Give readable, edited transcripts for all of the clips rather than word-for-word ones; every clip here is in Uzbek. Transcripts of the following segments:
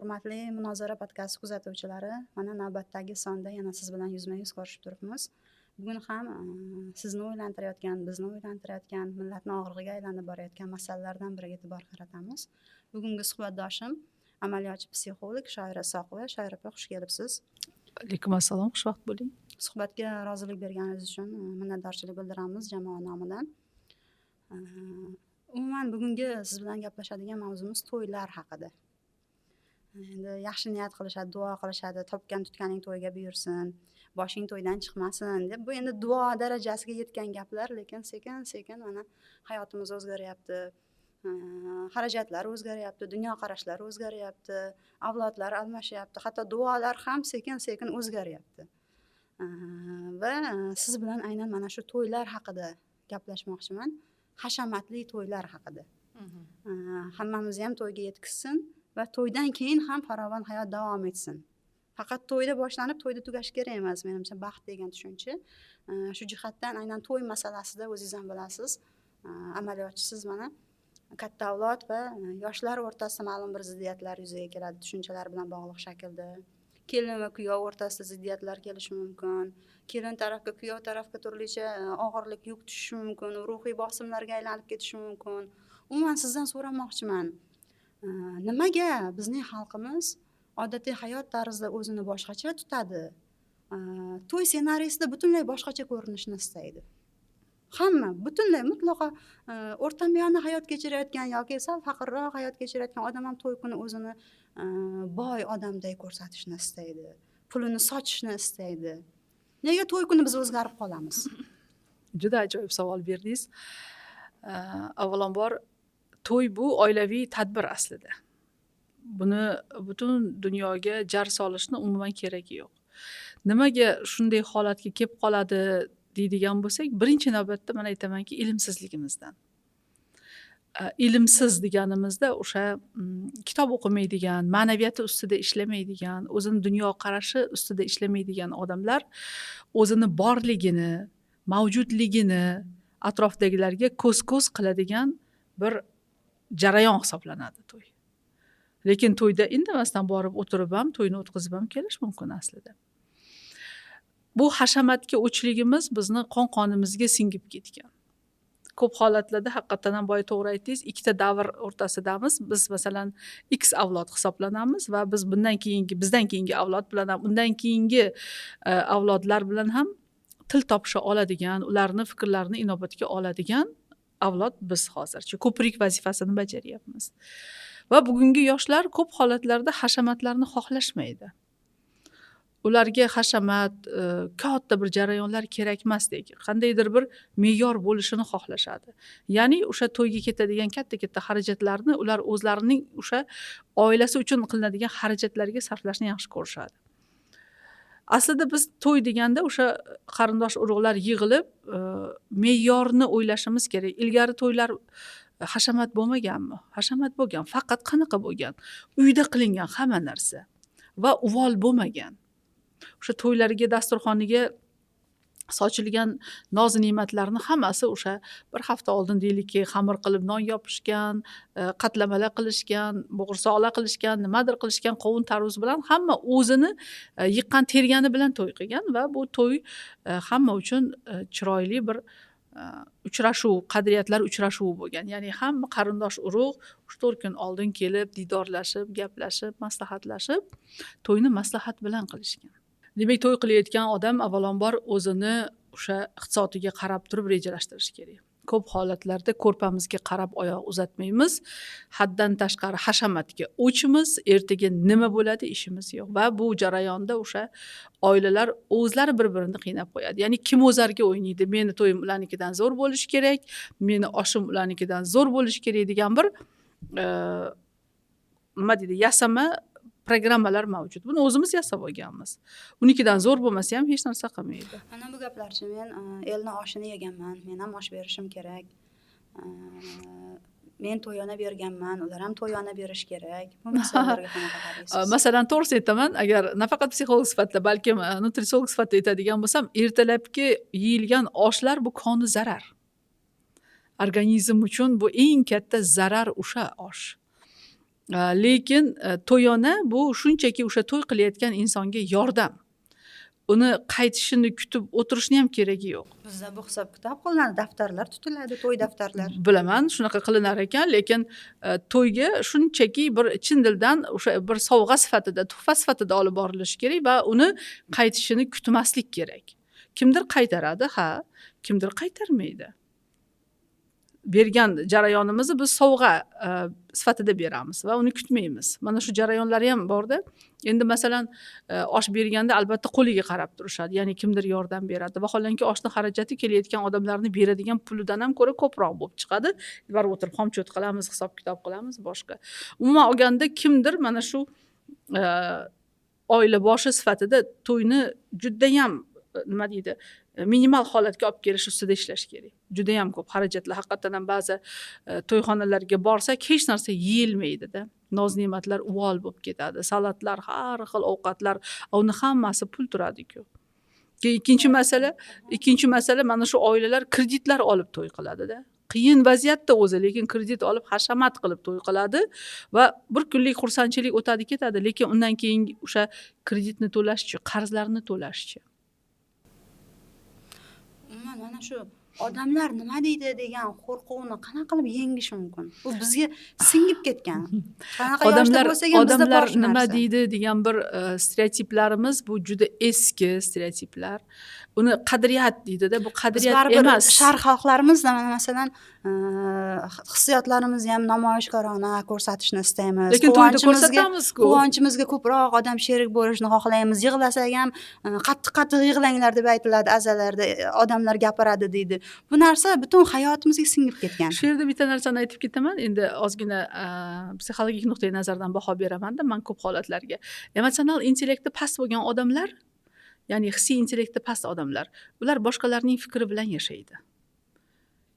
Hurmatli Munozara podkasti kuzatuvchilari, mana navbatdagi sonda yana siz bilan yuzma yuz ko'rishib turibmiz. Bugun ham sizni o'ylantirayotgan, bizni o'ylantirayotgan, millatni og'rig'iga aylanib borayotgan masalalardan biriga e'tibor qaratamiz. Bugungi suhbatdoshim amaliyotchi psixolog Shoira Isoqova. Shoira opa, xush kelibsiz. Alaykum assalom, xushvaqt bo'ling. Suhbatga rozilik berganingiz uchun minnatdorchilik bildiramiz jamoa nomidan. Umuman, bugungi siz bilan gaplashadigan mavzumiz to'ylar haqida. Endi yaxshi niyat qilishadi, duo qilishadi, topgan tutganing to'yga buyursin, boshing to'ydan chiqmasin deb. Bu endi duo darajasiga yetgan gaplar, lekin sekin sekin mana hayotimiz o'zgaryapti, xarajatlar o'zgaryapti, dunyoqarashlar o'zgaryapti, avlodlar almashyapti, hatto duolar ham sekin sekin o'zgaryapti. Va siz bilan aynan mana shu to'ylar haqida gaplashmoqchiman, hashamatli to'ylar haqida. Hammamizni ham to'yga yetkazsin va to'ydan keyin ham farovon hayot davom etsin. Faqat to'yda boshlanib, to'yda tugashi kerak emas menimcha baxt degan tushuncha. Shu jihatdan aynan to'y masalasida, o'zingiz ham bilasiz, amaliyotchisiz, mana katta avlod va yoshlar o'rtasida ma'lum bir ziddiyatlar yuzaga keladi tushunchalar bilan bog'liq shaklda. Kelin va kuyov o'rtasida ziddiyatlar kelishi mumkin, kelin tarafga, kuyov tarafga turlicha og'irlik, yuk tushishi mumkin, ruhiy bosimlarga aylanib ketishi mumkin. Umuman, sizdan so'ramoqchiman, nimaga bizning xalqimiz odatiy hayot tarzida o'zini boshqacha tutadi, to'y ssenariysida butunlay boshqacha ko'rinishni istaydi hamma? Butunlay, mutlaqo o'rtamiyona hayot kechirayotgan yoki sal faqirroq hayot kechirayotgan odam ham to'y kuni o'zini boy odamday ko'rsatishni istaydi, pulini sochishni istaydi. Nega to'y kuni biz o'zgarib qolamiz? Juda ajoyib savol berdingiz. Avvalambor, to'y bu oilaviy tadbir aslida. Buni butun dunyoga jar solishni umuman keragi yo'q. Nimaga shunday holatga kelib qoladi deydigan bo'lsak, birinchi navbatda man aytamanki, ilmsizligimizdan. Ilmsiz deganimizda o'sha kitob o'qimaydigan, ma'naviyati ustida ishlamaydigan, o'zini dunyoqarashi ustida ishlamaydigan odamlar o'zini borligini, mavjudligini atrofdagilarga ko'z ko'z qiladigan bir jarayon hisoblanadi to'y. Lekin to'yda indamasdan borib o'tirib ham, to'yni o'tkazib ham kelish mumkin aslida. Bu hashamatga o'chligimiz bizni qon qonimizga singib ketgan. Ko'p holatlarda haqiqatdan ham, boya to'g'ri aytdingiz, ikkita davr o'rtasidamiz. Biz, masalan, X avlod hisoblanamiz va biz bundan keyingi, bizdan keyingi avlod bilan ham, undan keyingi avlodlar bilan ham til topisha oladigan, ularni fikrlarini inobatga oladigan avlod biz hozircha ko'prik vazifasini bajaryapmiz. Va bugungi yoshlar ko'p holatlarda hashamatlarni xohlashmaydi. Ularga hashamat, katta bir jarayonlar kerakmasdek, qandaydir bir me'yor bo'lishini xohlashadi. Ya'ni o'sha to'yga ketadigan katta katta xarajatlarni ular o'zlarining o'sha oilasi uchun qilinadigan xarajatlarga sarflashni yaxshi ko'rishadi. Aslida biz to'y deganda o'sha qarindosh urug'lar yig'ilib, me'yorni o'ylashimiz kerak. Ilgari to'ylar hashamat bo'lmaganmi? Hashamat bo'lgan, faqat qanaqa bo'lgan? Uyda qilingan hamma narsa va uvol bo'lmagan. O'sha to'ylarga, dasturxoniga sochilgan noz ne'matlarni hammasi o'sha bir hafta oldin, deylikki, xamir qilib non yopishgan, qatlamalar qilishgan, bo'g'irsoqlar qilishgan, nimadir qilishgan, qovun tarvuz bilan hamma o'zini yiqqan tergani bilan to'y qilgan va bu to'y hamma uchun chiroyli bir uchrashuv, qadriyatlar uchrashuvi bo'lgan. Ya'ni hamma qarindosh urug' 3-4 kun oldin kelib, diydorlashib, gaplashib, maslahatlashib, to'yni maslahat bilan qilishgan. Demak, to'y qilayotgan odam avvalambor o'zini o'sha iqtisodiga qarab turib rejalashtirishi kerak. Ko'p holatlarda ko'rpamizga qarab oyoq uzatmaymiz, haddan tashqari hashamatga o'chmiz, ertaga nima bo'ladi, ishimiz yo'q. Va bu jarayonda o'sha oilalar o'zlari bir birini qiynab qo'yadi. Ya'ni kim o'zarga o'ynaydi, meni to'yim ularnikidan zo'r bo'lishi kerak, meni oshim ularnikidan zo'r bo'lishi kerak degan bir nima deydi, yasama programmalar mavjud. Buni o'zimiz yasab olganmiz. Unikidan zo'r bo'lmasa ham hech narsa qilmaydi. Mana bu gaplarchi, men elni oshini yeganman, men ham osh berishim kerak, men to'yona berganman, ular ham to'yona berishi kerak. Bu masalalarga qanaqa qaraysiz? Masalan, to'g'risini aytaman, agar nafaqat psixolog sifatida, balkim nutritsiolog sifatida aytadigan bo'lsam, ertalabki yeyilgan oshlar bu koni zarar. Organizm uchun bu eng katta zarar o'sha osh. Lekin to'yona bu shunchaki o'sha to'y qilayotgan insonga yordam. Uni qaytishini kutib o'tirishni ham keragi yo'q. Bizda bu hisob kitob qilinadi, daftarlar tutiladi, to'y daftarlar. Bilaman, shunaqa qilinar ekan, lekin to'yga shunchaki bir chin dildan o'sha bir sovg'a sifatida, tuhfa sifatida olib borilishi kerak va uni qaytishini kutmaslik kerak. Kimdir qaytaradi, ha, kimdir qaytarmaydi. Bergan jarayonimizni biz sovg'a sifatida beramiz va uni kutmaymiz. Mana shu jarayonlari ham borda. Endi masalan, osh berganda albatta qo'liga qarab turishadi, ya'ni kimdir yordam beradi. Vaholanki oshni xarajati kelayotgan odamlarni beradigan pulidan ham ko'ra ko'proq bo'lib chiqadi. Baribir o'tirib xomcho't qilamiz, hisob kitob qilamiz, boshqa. Umuman olganda kimdir mana shu oila boshi sifatida to'yni judayam nima deydi, minimal holatga olib kelish ustida ishlash kerak. Judayam ko'p xarajatlar. Haqiqatdan ham ba'zi to'yxonalarga borsak hech narsa yeyilmaydida. Noz ne'matlar uvol bo'lib ketadi, salatlar, har xil ovqatlar, uni hammasi pul turadi-ku. Keyin ikkinchi masala mana shu oilalar kreditlar olib to'y qiladida. Qiyin vaziyatda o'zi, lekin kredit olib hashamat qilib to'y qiladi va bir kunlik xursandchilik o'tadi ketadi, lekin undan keyin o'sha kreditni to'lashchi, qarzlarni to'lashchi. Umuman mana shu odamlar nima deydi degan qo'rquvni qanaqa qilib yengish mumkin? Bu bizga singib ketgan. Qanaqa yoshda Odamlar bo'lsak ham bizda odamlar bor shu nima narsa. deydi degan bir stereotiplarimiz, bu juda eski stereotiplar. Uni qadriyat deydida, bu Biz qadriyat baribir emas. sharq xalqlarimizda mana masalan, hissiyotlarimizni ham namoyishkorona ko'rsatishni istaymiz. Lekin to'yda Quvonchimizga ko'rsatamiz-ku. Quvonchimizga ko'proq odam sherik bo'lishni xohlaymiz. Yig'lasak ham qattiq qattiq yig'langlar deb aytiladi azalarda, odamlar gapiradi deydi. Bu narsa butun hayotimizga singib ketgan. Shu yerda bitta narsani aytib ketaman. Endi ozgina psixologik nuqtai nazardan baho beramanda man ko'p holatlarga. Emotsional intellekti past bo'lgan odamlar, ya'ni hissiy intellekti past odamlar, ular boshqalarning fikri bilan yashaydi.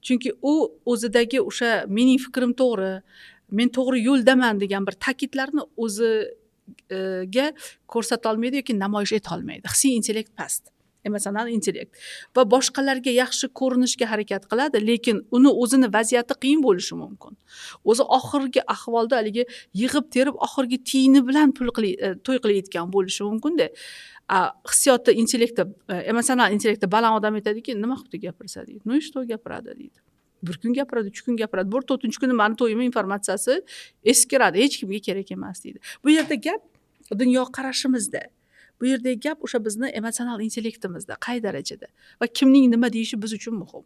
Chunki u o'zidagi o'sha mening fikrim to'g'ri, men to'g'ri yo'ldaman degan bir ta'kidlarni o'ziga ko'rsatolmaydi yoki namoyish etolmaydi. Hissiy intellekt past, emotsional intellekt va boshqalarga yaxshi ko'rinishga harakat qiladi, lekin uni o'zini vaziyati qiyin bo'lishi mumkin. O'zi oxirgi ahvolda haligi yig'ib terib oxirgi tiyini bilan pul to'y qilayotgan bo'lishi mumkinda. Hissiyoti intellekti, emotsional intellekti baland odam aytadiki, nima qilibdi gapirsa deydi. Ну и что gapiradi deydi. Bir kun gapiradi, 3 kun gapiradi, bir to'rtinchi kuni mani to'yimni informatsiyasi eskiradi, hech kimga kerak emas deydi. Bu yerda gap dunyoqarashimizda. Bu yerdagi gap o'sha bizni emotsional intellektimizda qay darajada va kimning nima deyishi biz uchun muhim.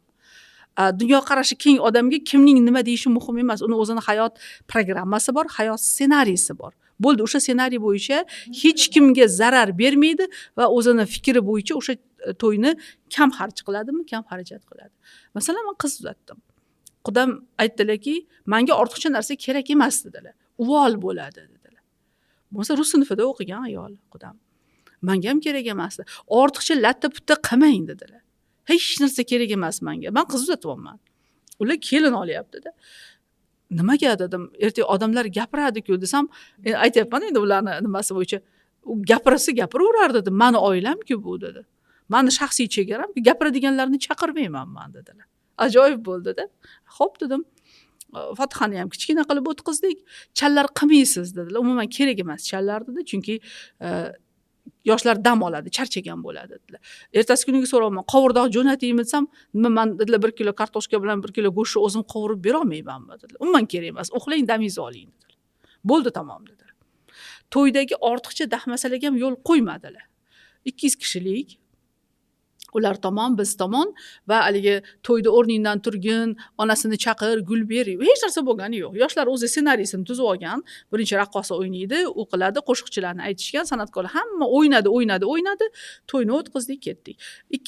Dunyoqarashi keng odamga kimning nima deyishi muhim emas. Uni o'zini hayot programmasi bor, hayot ssenariysi bor. Bo'ldi, o'sha ssenariy bo'yicha hech kimga zarar bermaydi va o'zini fikri bo'yicha o'sha to'yni kam xarj qiladimi, kam xarajat qiladi. Masalan, man qiz uzatdim. Qudam aytdilarki, manga ortiqcha narsa kerak emas dedilar. Uvol bo'ladi dedilar. Bo'lmasa rus sinfida o'qigan ayol qudam. Manga ham kerak emas. Ortiqcha latta putta qilmang dedilar. Hech narsa kerak emas manga. Man qiz uzatyapman. Ular kelin olyapti-da. Nimaga dedim, ertaga odamlar gapiradi-ku desam, aytyapman endi ularni nimasi bo'yicha. U gapirsa gapiraverar dedi. Mani oilam-ku bu dedi. Mani shaxsiy chegaram, gapiradiganlarni chaqirmayman man dedilar. Ajoyib bo'ldi-da. Xo'p dedim. Fotihani ham kichkina qilib o'tkazdik. Challar qilmaysiz dedilar. Umuman kerak emas challar dedi, chunki yoshlar dam oladi, charchagan bo'ladi dedilar. Ertasi kuniga so'rayapman, qovurdoq jo'nataymi desam, nima man dedilar, 1 kilo kartoshka bilan 1 kilo go'shtni o'zim qovurib berolmaymanmi dedilar. Umuman kerak emas, uxlang, damingizni oling dedilar. Bo'ldi, tamom dedilar. To'ydagi ortiqcha dahmasalaga ham yo'l qo'ymadilar. 200 kishilik, ular tomon, biz tomon va haligi to'yda o'rningdan turgin, onasini chaqir, gul ber, hech narsa bo'lgani yo'q. Yoshlar o'zi ssenariysini tuzib olgan. Birinchi raqqosa o'ynaydi, u qiladi, qo'shiqchilarni aytishgan, san'atkorlar hamma o'ynadi, o'ynadi, o'ynadi, to'yni o'tkazdik, ketdik.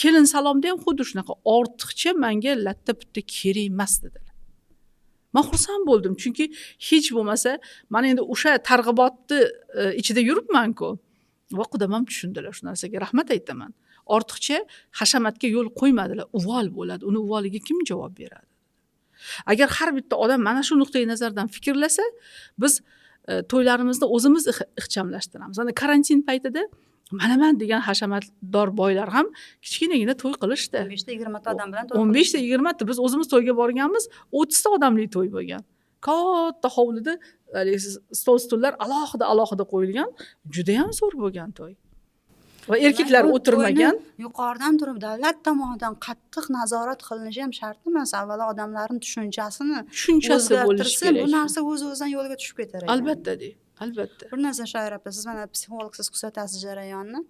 Kelin salomda ham xuddi shunaqa, ortiqcha manga latta putta kerak emas dedilar. Man xursand bo'ldim, chunki hech bo'lmasa man endi o'sha targ'ibotni ichida yuribman-ku. Va qudam ham tushundilar shu narsaga, rahmat aytaman. Ortiqcha hashamatga yo'l qo'ymadilar. Uvol bo'ladi, uni uvoliga kim javob beradi? Agar har bitta odam mana shu nuqtai nazardan fikrlasa, biz to'ylarimizni o'zimiz ixchamlashtiramiz. Mana karantin paytida manaman degan hashamatdor boylar ham kichkinagina to'y qilishdi. 15 ta, 20 ta odam bilan to'y. 15 ta, 20 ta. Biz o'zimiz to'yga borganmiz, 30 ta odamli to'y bo'lgan. Katta hovlida haligi stol stullar alohida alohida qo'yilgan, judayam zo'r bo'lgan to'y. Va erkaklar Demak, bu o'tirmagan. to'yni yuqoridan turib davlat tomonidan qattiq nazorat qilinishi ham shart emas. Avvalo odamlarning tushunchasini Tushunchasi bo'lishi o'zgartirsa, kerak. bu narsa o'z o'zidan yo'lga tushib ketar ekan. Albatta, de, albatta. Bir narsa, Shoir opa, siz mana psixologsiz, kuzatasiz jarayonni.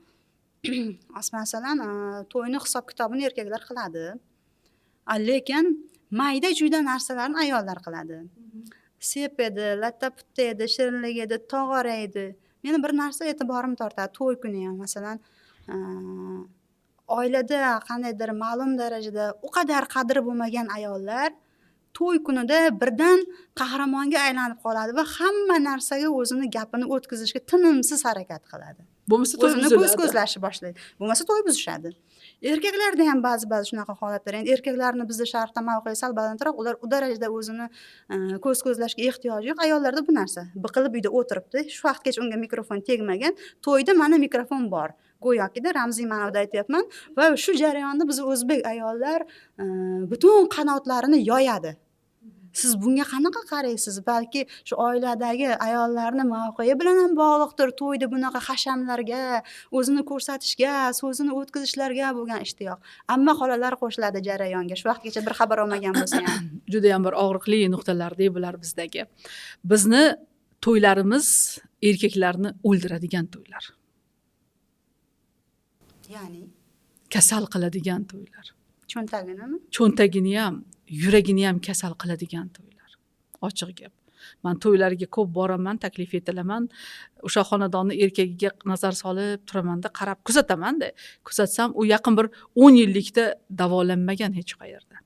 Masalan, to'yni hisob kitobini erkaklar qiladi. Lekin mayda chuyda narsalarni ayollar qiladi. Sep edi, latta putta edi, shirinlik edi, tog'ora edi. Meni bir narsa e'tiborim tortadi. To'y kuni ham, masalan, oilada qandaydir ma'lum darajada u qadar qadri bo'lmagan ayollar to'y kunida birdan qahramonga aylanib qoladi va hamma narsaga o'zini gapini o'tkazishga tinimsiz harakat qiladi. Bo'lmasa to'y O'zini ko'z buziladi. ko'zlashni boshlaydi. Bo'lmasa to'y buzishadi. Erkaklarda ham ba'zi ba'zi shunaqa holatlar. Endi erkaklarni bizda sharqda mavqei sal balandroq, ular u darajada o'zini ko'z ko'zlashga ehtiyoji yo'q. Ayollarda bu narsa biqilib uyda o'tiribdi, shu vaqtgacha unga mikrofon tegmagan. To'yda mana mikrofon bor, go'yokida, ramziy ma'noda aytyapman. Va shu jarayonda biz o'zbek ayollar butun qanotlarini yoyadi. Siz bunga qanaqa qaraysiz? Balki shu oiladagi ayollarni mavqei bilan ham bog'liqdir to'yda bunaqa hashamlarga o'zini ko'rsatishga, so'zini o'tkazishlarga bo'lgan ishtiyoq. Amma xolalar qo'shiladi jarayonga, shu vaqtgacha bir xabar olmagan bo'lsa ham. Judayam bir og'riqli nuqtalarda bular bizdagi. Bizni to'ylarimiz erkaklarni o'ldiradigan to'ylar. Ya'ni? Kasal qiladigan to'ylar. Cho'ntaginimi? Cho'ntagini ham, yuragini ham kasal qiladigan to'ylar. Ochiq gap. Man to'ylarga ko'p boraman, taklif etilaman. O'sha xonadonni erkagiga nazar solib turamanda, qarab kuzatamanda. Kuzatsam, u yaqin bir 10 yillikda davolanmagan hech qayerda.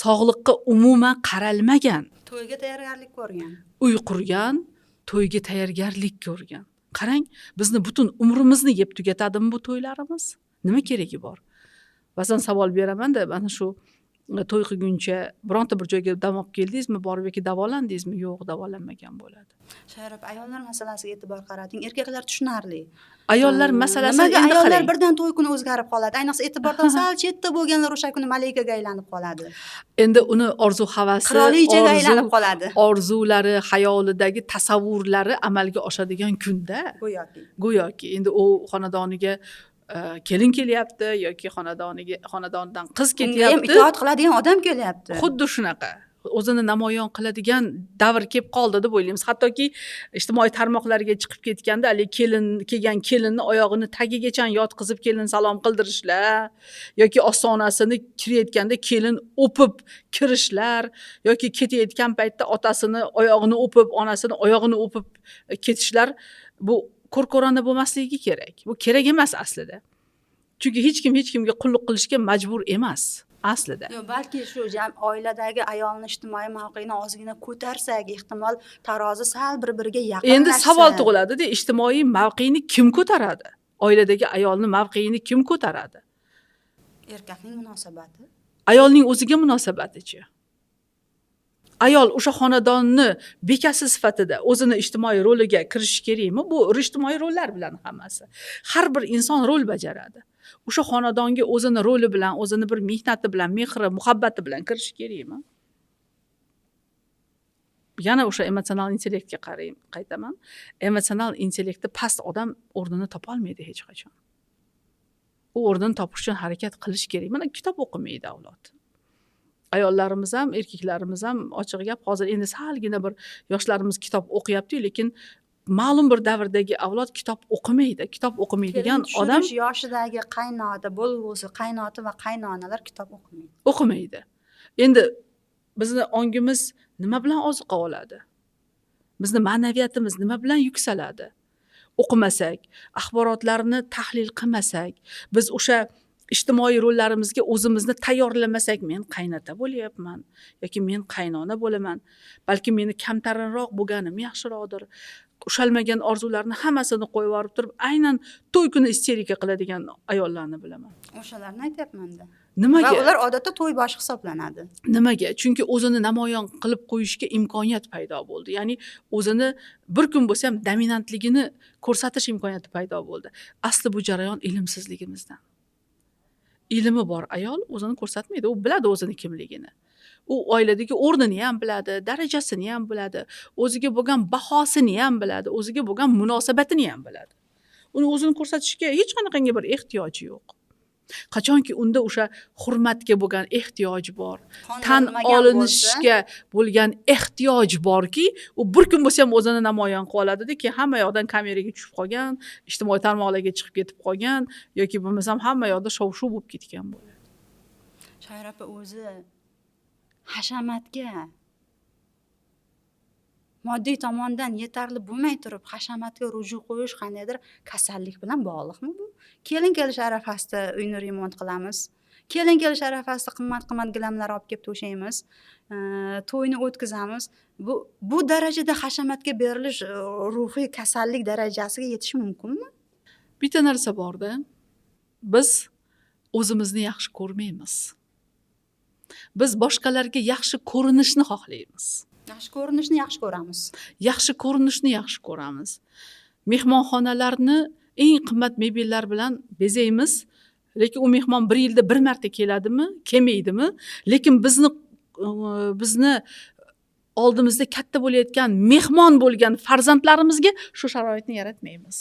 Sog'liqqa umuman qaralmagan. To'yga tayyorgarlik ko'rgan. Uy qurgan, to'yga tayyorgarlik ko'rgan. Qarang, bizni butun umrimizni yeb tugatadimi bu to'ylarimiz? Nima keragi bor? Ba'zan savol beramanda, mana shu to'y qilguncha bironta bir joyga dam olib keldingizmi, borib yoki davolandingizmi? Yo'q, davolanmagan bo'ladi. Shoir opa, ayollar masalasiga e'tibor qarating. Erkaklar tushunarli. Ayollar masalasi Nimaga endi ayollar qarang. birdan to'y kuni o'zgarib qoladi? Ayniqsa e'tibordan sal chetda bo'lganlar o'sha kuni malikaga aylanib qoladi. Endi uni orzu havasi, Qirolichaga aylanib qoladi. Orzulari, xayolidagi tasavvurlari amalga oshadigan kunda. Go'yoki. Go'yoki endi u xonadoniga kelin kelyapti yoki xonadonidan qiz Unga ham ketyapti. itoat qiladigan odam kelyapti. Xuddi shunaqa. O'zini namoyon qiladigan davr kelib qoldi deb o'ylaymiz. Hattoki ijtimoiy tarmoqlarga chiqib ketganda haligi kelin kelgan kelinni oyog'ini tagigacha yotqizib kelin salom qildirishlar yoki ostonasini kirayotganda kelin o'pib kirishlar yoki ketayotgan paytda otasini oyog'ini o'pib, onasini oyog'ini o'pib ketishlar, bu ko'r-ko'rona bo'lmasligi kerak. Bu kerak emas aslida. Chunki hech kim hech kimga qulluq qilishga majbur emas aslida. Yo'q, balki shu jam oiladagi ayolni ijtimoiy mavqeini ozgina ko'tarsak, ehtimol tarozi sal bir-biriga yaqinlashsa. Endi savol tug'iladi-da, ijtimoiy mavqeini kim ko'taradi? Oiladagi ayolni mavqeini kim ko'taradi? Erkakning munosabati. Ayolning o'ziga munosabatichi? Ayol o'sha xonadonni bekasi sifatida o'zini ijtimoiy roliga kirishi kerakmi? Bu ijtimoiy rollar bilan hammasi. Har bir inson rol bajaradi. O'sha xonadonga o'zini roli bilan, o'zini bir mehnati bilan, mehri, muhabbati bilan kirishi kerakmi? Yana o'sha emotsional intellektga qaytaman. Emotsional intellekti past odam o'rnini topolmaydi hech qachon. U o'rnini topish uchun harakat qilish kerak. Mana kitob o'qimaydi avlod. Ayollarimiz ham, erkaklarimiz ham, ochiq gap, hozir endi salgina bir yoshlarimiz kitob o'qiyapti, lekin ma'lum bir davrdagi avlod kitob o'qimaydi. Kitob o'qimaydigan Kelin odam tushirish yoshidagi qaynota, bo'lg'usi qaynota va qaynonalar kitob o'qimaydi. O'qimaydi. Endi bizni ongimiz nima bilan oziqa oladi? Bizni ma'naviyatimiz nima bilan yuksaladi? O'qimasak, axborotlarni tahlil qilmasak, biz o'sha ijtimoiy rollarimizga o'zimizni tayyorlamasak, men qaynota bo'lyapman yoki men qaynona bo'laman, balki meni kamtarinroq bo'lganim yaxshiroqdir. Ushalmagan orzularni hammasini qo'yib yuborib turib, aynan to'y kuni isterika qiladigan ayollarni bilaman. O'shalarni aytyapman-da. Nimaga? Va ular odatda to'y boshi hisoblanadi. Nimaga? Chunki o'zini namoyon qilib qo'yishga imkoniyat paydo bo'ldi. Ya'ni o'zini bir kun bo'lsa ham dominantligini ko'rsatish imkoniyati paydo bo'ldi. Asli bu jarayon ilmsizligimizdan. Ilmi bor ayol o'zini ko'rsatmaydi, u biladi o'zini kimligini. U oiladagi o'rnini ham biladi, darajasini ham biladi, o'ziga bo'lgan bahosini ham biladi, o'ziga bo'lgan munosabatini ham biladi. Uni o'zini ko'rsatishga hech qanaqangi bir ehtiyoji yo'q. Qachonki unda o'sha hurmatga bo'lgan ehtiyoj bor, tan Qondirilmagan olinishga bo'lgan ehtiyoj borki, u bir kun bo'lsa ham o'zini namoyon qilib oladida, keyin hamma yoqdan kameraga tushib qolgan, ijtimoiy tarmoqlarga chiqib ketib qolgan yoki bo'lmasam hamma yoqda shov shuv bo'lib ketgan bo'ladi. Shoira opa, o'zi hashamatga moddiy tomondan yetarli bo'lmay turib hashamatga ruju qo'yish qandaydir kasallik bilan bog'liqmi bu? Kelin kelish arafasida uyni remont qilamiz, kelin kelish arafasida qimmat qimmat gilamlar olib kelib to'shaymiz, to'yni o'tkazamiz. Bu darajada hashamatga berilish ruhiy kasallik darajasiga yetishi mumkinmi? Bitta narsa borda, biz o'zimizni yaxshi ko'rmaymiz, biz boshqalarga yaxshi ko'rinishni xohlaymiz. Yaxshi ko'rinishni yaxshi ko'ramiz. Yaxshi ko'rinishni yaxshi ko'ramiz. Mehmonxonalarni eng qimmat mebellar bilan bezaymiz, lekin u mehmon bir yilda bir marta keladimi, kelmaydimi, lekin bizni oldimizda katta bo'layotgan, mehmon bo'lgan farzandlarimizga shu sharoitni yaratmaymiz.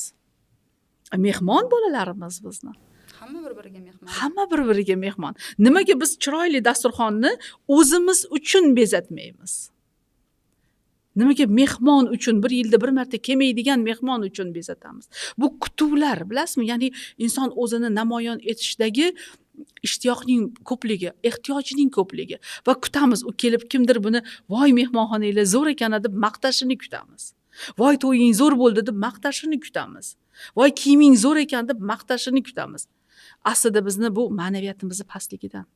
Mehmon bolalarimiz bizni. Hamma bir biriga mehmon. Hamma bir biriga mehmon. Nimaga biz chiroyli dasturxonni o'zimiz uchun bezatmaymiz? Nimaga mehmon uchun, bir yilda bir marta kelmaydigan mehmon uchun bezatamiz? Bu kutuvlar, bilasizmi? Ya'ni inson o'zini namoyon etishdagi ishtiyoqning ko'pligi, ehtiyojning ko'pligi va kutamiz, u kelib kimdir buni voy mehmonxonanglar zo'r ekan deb maqtashini kutamiz. Voy to'ying zo'r bo'ldi deb maqtashini kutamiz. Voy kiyiming zo'r ekan deb maqtashini kutamiz. Aslida bizni bu ma'naviyatimizni pastligidan,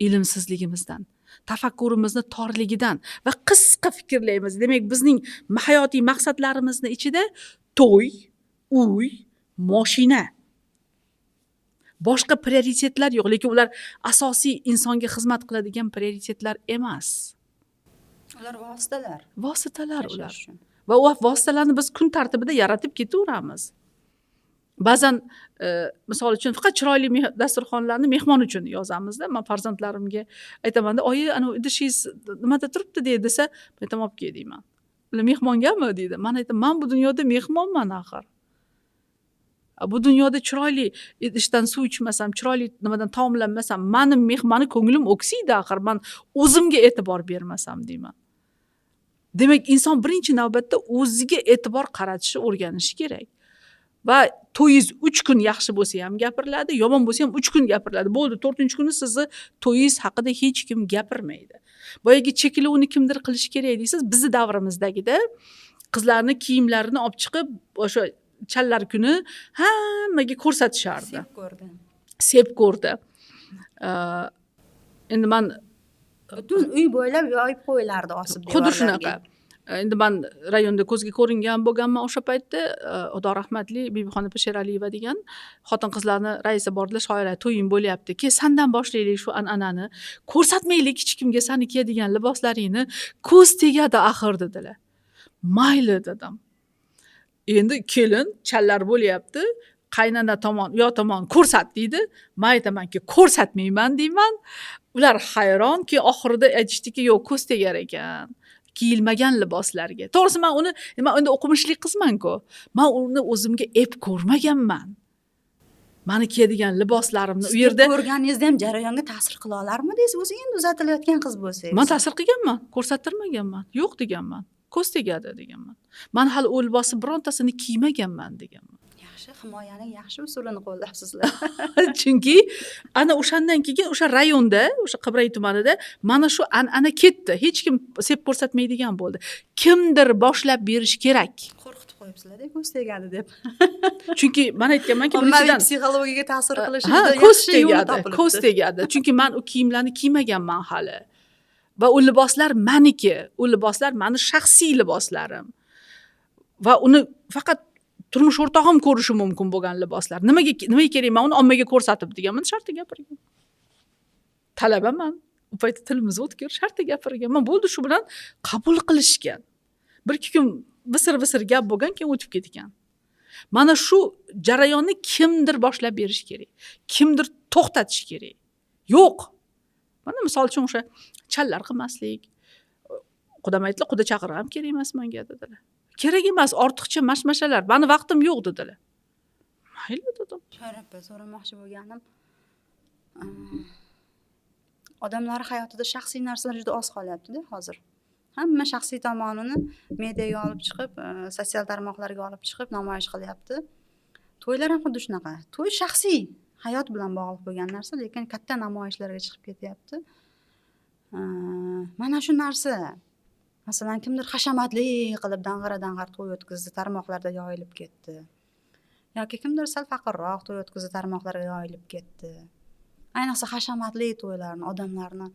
ilmsizligimizdan, tafakkurimizni torligidan va qisqa fikrlaymiz. Demak, bizning hayotiy maqsadlarimizni ichida to'y, uy, moshina. Boshqa prioritetlar yo'q, lekin ular asosiy insonga xizmat qiladigan prioritetlar emas. Ular vositalar. Vositalar ular. Yashash uchun. Va u vositalarni biz kun tartibida yaratib ketaveramiz. Ba'zan misol uchun faqat chiroyli dasturxonlarni mehmon uchun yozamizda. Men farzandlarimga aytamanda, oyi, ana idishingiz nimada turibdi deydi desa, men aytaman, olib kel deyman. Ular mehmongami deydi. Men aytaman, men bu dunyoda mehmonman axir. Bu dunyoda chiroyli idishdan suv ichmasam, chiroyli nimadan taomlanmasam, mani mehmoni ko'nglim o'ksiydi axir, men o'zimga e'tibor bermasam deyman. Demak, inson birinchi navbatda o'ziga e'tibor qaratishni o'rganishi kerak. Va to'yingiz 3 kun yaxshi bo'lsa ham gapiriladi, yomon bo'lsa ham 3 kun gapiriladi. Bo'ldi, 4-kuni sizni to'yingiz haqida hech kim gapirmaydi. Boyagi cheklovni kimdir qilishi kerak deysiz, bizni davrimizdagida qizlarni kiyimlarini olib chiqib, o'sha challar kuni hammaga ko'rsatishardi. Sep ko'rdi. Sep ko'rdi. Endi men butun uy bo'ylab yoyib qo'yilardi osib xuddi devorlarga. shunaqa. Endi men rayonda ko'zga ko'ringan bo'lganman o'sha paytda. Xudo rahmatli Bibixon opa Sheraliyeva degan xotin qizlarni raisi bordilar, shoira to'ying bo'lyapti. Ke sandan boshlaylik shu an'anani. Ko'rsatmaylik hech kimga sani kiyadigan liboslaringni, ko'z tegadi axir dedilar. Mayli dedim. Endi kelin challar bo'lyapti. Qaynona tomon, u yoq tomon ko'rsat deydi. Men aytamanki, ko'rsatmayman deyman. Ular hayronki, oxirida aytishdiki, yo'q, ko'z tegar ekan kiyilmagan liboslarga. To'g'risi men uni, men endi o'qimishli qizman-ku. Men uni o'zimga ep ko'rmaganman. Mani kiyadigan liboslarimni u Siz yerda ko'rganingizda ham jarayonga ta'sir qila olarmidingiz? O'zi endi uzatilayotgan qiz bo'lsangiz. Men ta'sir qilganman, ko'rsattirmaganman. Yo'q deganman. Ko'z tegadi deganman. Men hali u libosni birontasini kiymaganman deganman. Yaxshi, himoyaning yaxshi usulini qo'llabsizlar. Chunki ana o'shandan keyin o'sha rayonda, o'sha Qibray tumanida mana shu an'ana ketdi. Hech kim sep ko'rsatmaydigan bo'ldi. Kimdir boshlab berish kerak. Qo'rqitib qo'yibsizlar-da, ko'z tegadi deb. Chunki men aytganmanki, Ommaviy birinchidan psixologiyaga ta'sir qilishi ha, juda ko'z yaxshi yo'li tegadi, topilibdi. ko'z tegadi. Chunki men u kiyimlarni kiymaganman hali. Va u liboslar meniki, u liboslar meni shaxsiy liboslarim. Va uni faqat turmush o'rtog'im ko'rishi mumkin bo'lgan liboslar. Nimaga kerak men uni ommaga ko'rsatib deganman, shartta gapirgan. Talabaman. U paytda tilimiz o'tkir, shartta gapirganman. Bo'ldi, shu bilan qabul qilishgan. Bir ikki kun visir-visir gap bo'lgan, keyin o'tib ketgan. Mana shu jarayonni kimdir boshlab berish kerak. Kimdir to'xtatish kerak. Yo'q. Mana misol uchun o'sha challar qilmaslik. Qudam aytdilar, quda chaqirib ham kerak emas manga dedilar. Kerak emas ortiqcha mashmashalar, mani vaqtim yo'q dedilar. Mayli dedim. Shoira opa, so'ramoqchi bo'lganim, odamlar hayotida shaxsiy narsalar juda oz qolyapti-da hozir. Hamma shaxsiy tomonini mediaga olib chiqib, sotsial tarmoqlarga olib chiqib namoyish qilyapti. To'ylar ham xuddi shunaqa. To'y shaxsiy hayot bilan bog'liq bo'lgan narsa, lekin katta namoyishlarga chiqib ketyapti. Mana shu narsa, masalan, kimdir hashamatli qilib dang'ara-dang'ar to'y o'tkazdi, tarmoqlarda yoyilib ketdi. Yoki kimdir sal faqirroq to'y o'tkazdi, tarmoqlarga yoyilib ketdi. Ayniqsa hashamatli to'ylarni odamlarni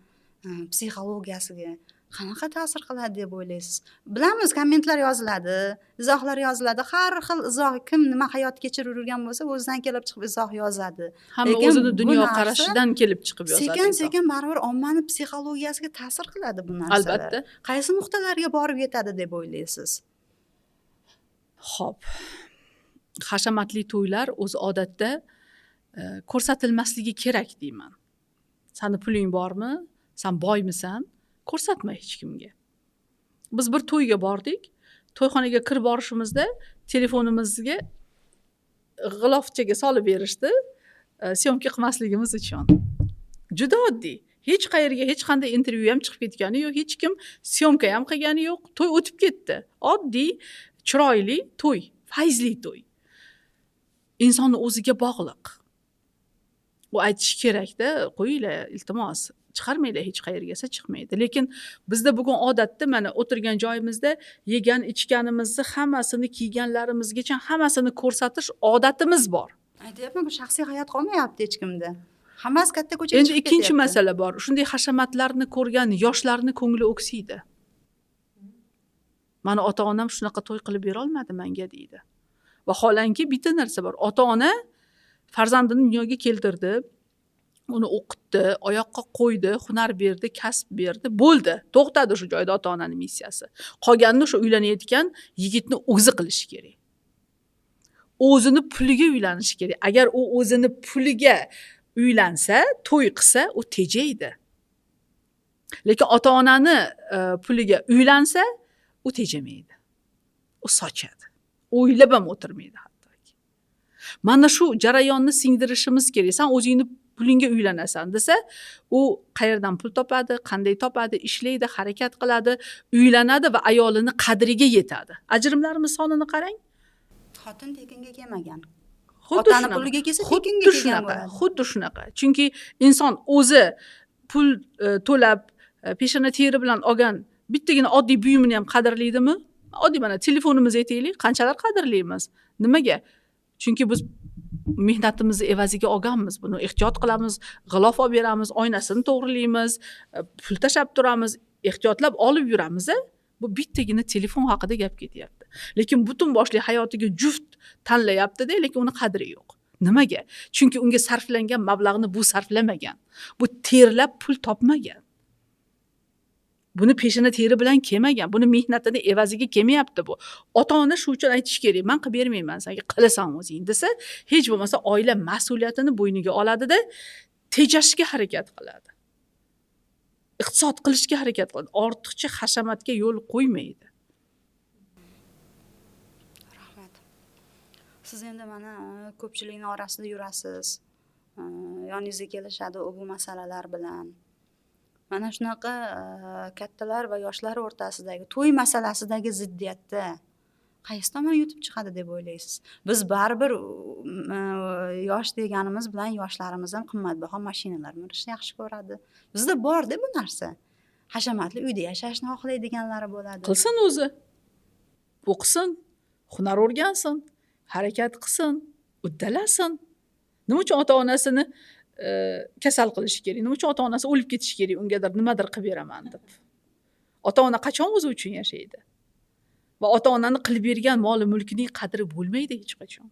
psixologiyasiga qanaqa ta'sir qiladi deb o'ylaysiz? Bilamiz, kommentlar yoziladi, izohlar yoziladi. Har xil izoh, kim nima hayot kechirib yurgan bo'lsa, o'zidan kelib chiqib izoh yozadi. Hamma Lekin o'zini bu dunyo narsa qarashidan kelib chiqib yozadi. Sekin-sekin baribir ommani psixologiyasiga ta'sir qiladi bu narsalar. Albatta. Qaysi nuqtalarga borib yetadi deb o'ylaysiz? Xo'p. Hashamatli to'ylar o'zi odatda ko'rsatilmasligi kerak deyman. Sani puling bormi? San boymisan? Ko'rsatma hech kimga. Biz bir to'yga bordik. To'yxonaga kirib borishimizda telefonimizga g'ilofchaga solib berishdi, syomka qilmasligimiz uchun. Juda oddiy. Hech qayerga hech qanday intervyu ham chiqib ketgani yo'q, hech kim syomka ham qilgani yo'q. To'y o'tib ketdi. Oddiy, chiroyli to'y, fayzli to'y. Insonni o'ziga bog'liq. U aytishi kerakda, qo'yinglar, iltimos, chiqarmanglar hech qayerga desa chiqmaydi. Lekin bizda bugun odatda mana o'tirgan joyimizda yegan ichganimizni hammasini, kiyganlarimizgacha hammasini ko'rsatish odatimiz bor. Aytyapman, bu shaxsiy hayot qolmayapti hech kimda. Hammasi katta ko'chaga Endi chiqib ikkinchi ketyapti. masala bor. Shunday hashamatlarni ko'rgan yoshlarni ko'ngli o'ksiydi. Mani ota-onam shunaqa to'y qilib bera olmadi menga deydi. Vaholanki bitta narsa bor. Ota-ona farzandini dunyoga keltirdi, uni o'qitdi, oyoqqa qo'ydi, hunar berdi, kasb berdi, bo'ldi. To'xtadi shu joyda ota-onaning missiyasi. Qolganini o'sha uylanayotgan yigitni o'zi qilishi kerak. O'zini puliga uylanishi kerak. Agar u o'zini puliga uylansa, to'y qilsa, u tejaydi. Lekin ota-onani puliga uylansa, u tejamaydi. U sochadi. O'ylab ham o'tirmaydi hattoki. Mana shu jarayonni singdirishimiz kerak. Sen o'zingni pulingga uylanasan desa, u qayerdan pul topadi, qanday topadi, ishlaydi, harakat qiladi, uylanadi va ayolini qadriga yetadi. Ajrimlarimiz sonini qarang. Xotin tekinga kelmagan. Xuddi Otani shunaqa. puliga kelsa Xuddi tekinga kelgan shunaqa, bo'ladi. xuddi shunaqa. Chunki inson o'zi pul to'lab, peshona teri bilan olgan bittagina oddiy buyumini ham qadrlaydimi? Oddiy mana telefonimizni aytaylik, qanchalar qadrlaymiz? Nimaga? Chunki biz mehnatimizni evaziga olganmiz buni. Ehtiyot qilamiz, g'ilof olib beramiz, oynasini to'g'rilaymiz, pul tashlab turamiz, ehtiyotlab olib yuramiz. Bu bittagina telefon haqida gap ketyapti. Lekin butun boshli hayotiga juft tanlayapti-da, lekin uni qadri yo'q. Nimaga? Chunki unga sarflangan mablag'ni bu sarflamagan. Bu terlab pul topmagan. Buni peshona teri bilan kelmagan, buni mehnatini evaziga kelmayapti bu. Ota-ona shu uchun aytish kerak, men qilib bermayman senga, qilasan o'zing desa, hech bo'lmasa oila mas'uliyatini bo'yniga oladida, tejashga harakat qiladi. Iqtisod qilishga harakat qiladi. Ortiqcha hashamatga yo'l qo'ymaydi. Rahmat. Siz endi mana ko'pchilikning orasida yurasiz. Yoningizga kelishadi u bu masalalar bilan. Mana shunaqa kattalar va yoshlar o'rtasidagi to'y masalasidagi ziddiyatda qaysi tomon yutib chiqadi deb o'ylaysiz? Biz baribir yosh deganimiz bilan yoshlarimiz ham qimmatbaho mashinalar minishni yaxshi ko'radi. Bizda bor-da bu narsa. Hashamatli uyda yashashni xohlaydiganlari bo'ladi. Qilsin o'zi. O'qisin, hunar o'rgansin, harakat qilsin, uddalasin. Nima uchun ota-onasini kasal qilishi kerak? Nima uchun ota-onasi o'lib ketishi kerak, ungadir nimadir qilib beraman deb? Ota-ona qachon o'zi uchun yashaydi? Va ota-onani qilib bergan moli mulkining qadri bo'lmaydi hech qachon.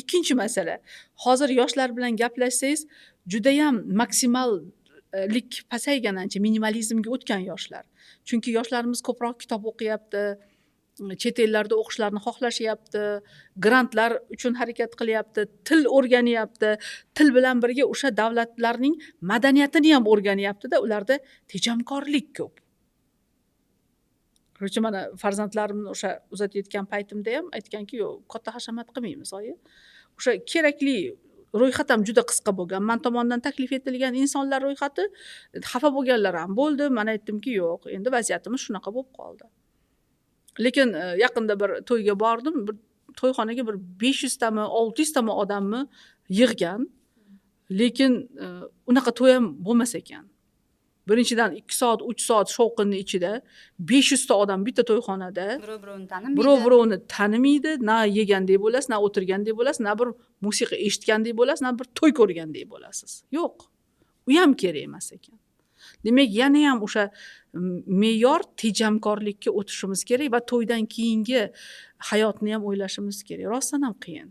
Ikkinchi masala, hozir yoshlar bilan gaplashsangiz, judayam maksimallik pasaygan, ancha minimalizmga o'tgan yoshlar. Chunki yoshlarimiz ko'proq kitob o'qiyapti. Chet ellarda o'qishlarini xohlashyapti, grantlar uchun harakat qilyapti, til o'rganyapti, til bilan birga o'sha davlatlarning madaniyatini ham o'rganyaptida, ularda tejamkorlik ko'p. Короче, mana farzandlarimni o'sha uzatayotgan paytimda ham aytganki, yo'q, katta hashamat qilmaymiz, oyi. O'sha kerakli ro'yxat ham juda qisqa bo'lgan. Man tomonidan taklif etilgan insonlar ro'yxati, xafa bo'lganlar ham bo'ldi. Man aytdimki, yo'q, endi vaziyatimiz shunaqa bo'lib qoldi. Lekin yaqinda bir to'yga bordim, bir to'yxonaga bir 500 tami, 600 tami odamni yig'gan. Lekin unaqa to'y ham bo'lmas ekan. Birinchidan 2 soat, 3 soat shovqinni ichida 500 ta odam bitta to'yxonada birov birovini tanimaydi. Birov birovini tanimaydi, na yegandek bo'lasiz, na o'tirgandek bo'lasiz, na bir musiqa eshitgandek bo'lasiz, na bir to'y ko'rgandek bo'lasiz. Yo'q. U ham kerak emas ekan. Demak, yana ham o'sha me'yor tejamkorlikka o'tishimiz kerak va to'ydan keyingi hayotni ham o'ylashimiz kerak. Rostdan ham qiyin.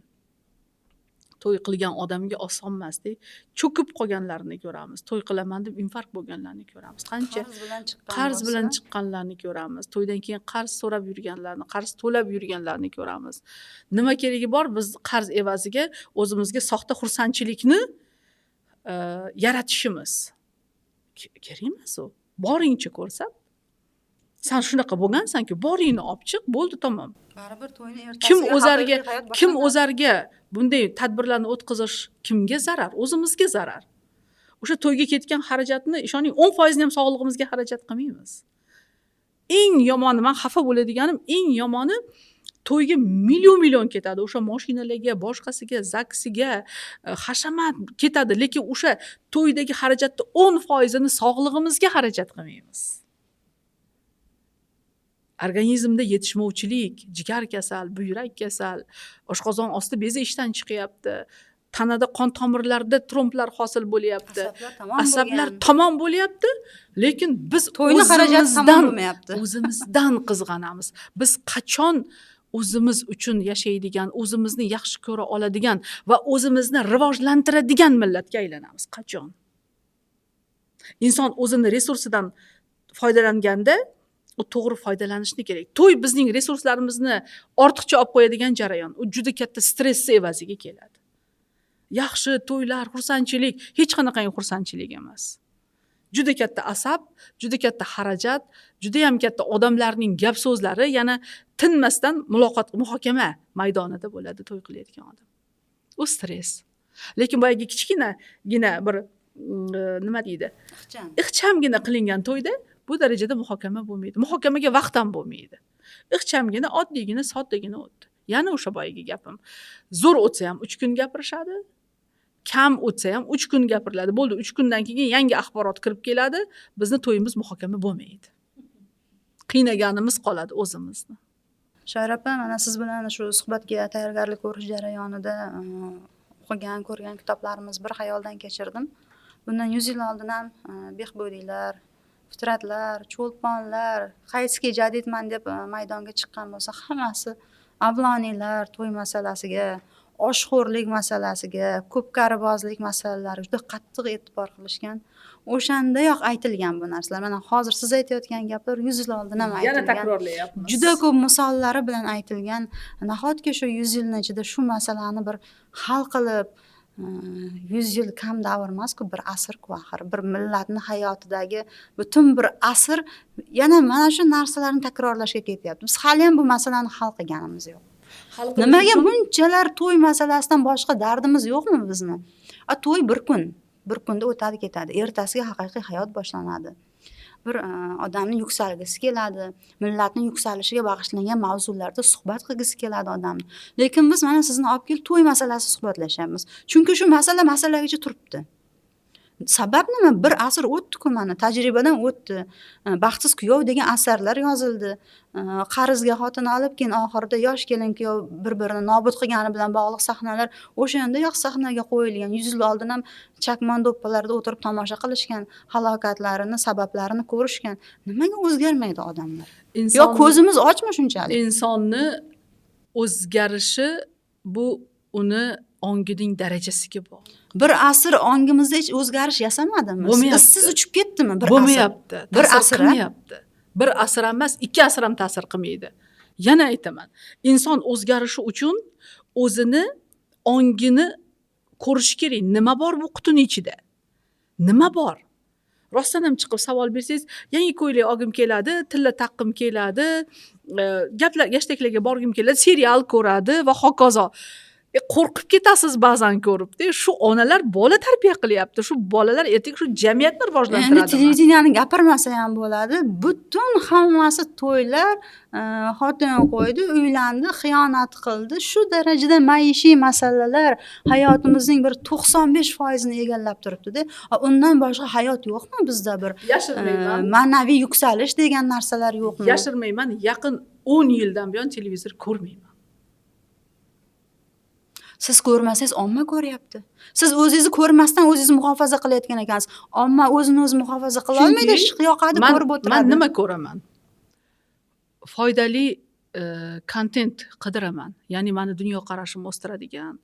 To'y qilgan odamga oson emas-da. Cho'kib qolganlarini ko'ramiz. To'y qilaman deb infarkt bo'lganlarni ko'ramiz. Qancha qarz bilan chiqqan qarz bilan bo'lsa, chiqqanlarni ko'ramiz. To'ydan keyin qarz so'rab yurganlarni, qarz to'lab yurganlarni ko'ramiz. Nima keragi bor? Biz qarz evaziga o'zimizga soxta xursandchilikni yaratishimiz. Kerak emas u. Boringcha ko'rsat. San shunaqa bo'lgansan-ku, boringni olib chiq, bo'ldi, tamom. Baribir to'yni Kim ertasiga o'zarga, haqiqiy hayot kim boshlanadi. o'zarga bunday tadbirlarni o'tkazish kimga zarar? O'zimizga zarar. O'sha to'yga ketgan xarajatni, ishoning, 10% ham sog'lig'imizga xarajat qilmaymiz. Eng yomoni, men xafa bo'ladiganim, eng yomoni to'yga million-million ketadi. O'sha mashinalarga, boshqasiga, zaksiga, hashamat ketadi, lekin o'sha to'ydagi xarajatni 10%ni sog'lig'imizga xarajat qilmaymiz. Organizmda yetishmovchilik, jigar kasal, buyrak kasal, oshqozon osti bezi ishdan chiqyapti, tanada qon tomirlarida tromblar hosil bo'lyapti. Asablar tamom Asablar bo'lgan. tamom bo'lyapti, lekin biz To'yni xarajati tamom bo'lmayapti. o'zimizdan qizg'anamiz. Biz qachon o'zimiz uchun yashaydigan, o'zimizni yaxshi ko'ra oladigan va o'zimizni rivojlantiradigan millatga aylanamiz? Qachon? Inson o'zini resursidan foydalanganda u to'g'ri foydalanishni kerak. To'y bizning resurslarimizni ortiqcha olib qo'yadigan jarayon. U juda katta stress evaziga keladi. Yaxshi to'ylar, xursandchilik hech qanaqangi xursandchilik emas. Juda katta asab, juda katta xarajat, juda ham katta odamlarning gap so'zlari, yana tinmasdan muloqot, muhokama maydonida bo'ladi to'y qilayotgan odam. U stress. Lekin boyagi kichkinagina bir nima deydi? Ixcham. Ixchamgina qilingan to'yda bu darajada muhokama bo'lmaydi. Muhokamaga vaqt ham bo'lmaydi. Ixchamgina, oddiygina, soddagina o'tdi. Yana o'sha boyagi gapim. Zo'r o'tsa ham 3 kun gapirishadi. Kam o'tsa ham 3 kun gapiriladi. Bo'ldi, 3 kundan keyin yangi axborot kirib keladi. Bizni to'yimiz muhokama bo'lmaydi. Qiynaganimiz qoladi o'zimizni. Shoira opa, mana siz bilan shu suhbatga tayyorgarlik ko'rish jarayonida o'qigan, ko'rgan kitoblarimiz bir xayoldan kechirdim. Bundan 100 yil oldin ham behbudiylar, fitratlar, cho'lponlar, qaysiki jadidman deb maydonga chiqqan bo'lsa, hammasi avloniylar to'y masalasiga, oshxo'rlik masalasiga, ko'pkaribozlik masalalariga juda qattiq e'tibor qilishgan. O'shandayoq aytilgan bu narsalar. Mana hozir siz aytayotgan gaplar 100 yil oldin ham Yana aytilgan. takrorlayapmiz. Juda ko'p misollari bilan aytilgan. Nahotki shu 100 yilning ichida shu masalani bir hal qilib, 100 yil kam davr emas-ku, bir asr-ku axir. Bir millatni hayotidagi butun bir asr yana mana shu narsalarni takrorlashga ketyapti. Biz hali ham bu masalani hal qilganimiz yo'q. Hal qilish Nimaga uchun bunchalar to'y masalasidan boshqa dardimiz yo'qmi bizni? A to'y bir kun, bir kunda o'tadi ketadi. Ertasiga haqiqiy hayot boshlanadi. Bir odamni yuksalgisi keladi, millatning yuksalishiga bag'ishlangan mavzularda suhbat qilgisi keladi odamni. Lekin biz mana sizni olib kelib to'y masalasi suhbatlashyapmiz. Chunki shu masala masalagacha turibdi. Sabab nima? Bir asr o'tdi-ku mana, tajribadan o'tdi. Baxtsiz kuyov degan asarlar yozildi. Qarzga xotin olib, keyin oxirida yosh kelin kuyov bir-birini nobud qilgani bilan bog'liq sahnalar o'shandayoq sahnaga qo'yilgan. 100 yil oldin ham chakmon do'ppilarda o'tirib tomosha qilishgan, halokatlarini, sabablarini ko'rishgan. Nimaga o'zgarmaydi odamlar? Yo ko'zimiz ochmi shunchalik? Insonni o'zgarishi bu uni ongining darajasiga bog'liq. Bir asr ongimizda hech o'zgarish yasamadimi? Bo'lmayapti. Izsiz uchib ketdimi bir asr? Bo'lmayapti. Bir Ta'sir asr, a? qilmayapti. Bir asr emas, 2 asr ham ta'sir qilmaydi. Yana aytaman, inson o'zgarishi uchun o'zini ongini ko'rishi kerak. Nima bor bu qutini ichida? Nima bor? Rostdan ham chiqib savol bersangiz, yangi ko'ylak olgim keladi, tilla taqqim keladi, gaplar, gashtaklarga borgim keladi, serial ko'radi va hokazo. Qo'rqib ketasiz ba'zan ko'rib-da. Shu onalar bola tarbiya qilyapti. Shu bolalar ertaga shu jamiyatni rivojlantiradi. Endi televideniyani gapirmasa ham bo'ladi. Butun hammasi to'ylar, xotin qo'ydi, uylandi, xiyonat qildi. Shu darajada maishiy masalalar hayotimizning bir 95% egallab turibdi-da. Undan boshqa hayot yo'qmi bizda bir? Yashirmayman. Ma'naviy yuksalish degan narsalar yo'qmi? Yashirmayman, yaqin 10 yildan buyon televizor ko'rmayman. Siz ko'rmasangiz omma ko'ryapti. Siz o'zingizni ko'rmasdan o'zingizni muhofaza qilayotgan ekansiz. Omma o'zini o'zi muhofaza qila olmaydi, yoqadi, ko'rib o'tiradi. Men nima ko'raman? Foydali kontent qidiraman. Ya'ni meni dunyoqarashimni o'stiradigan,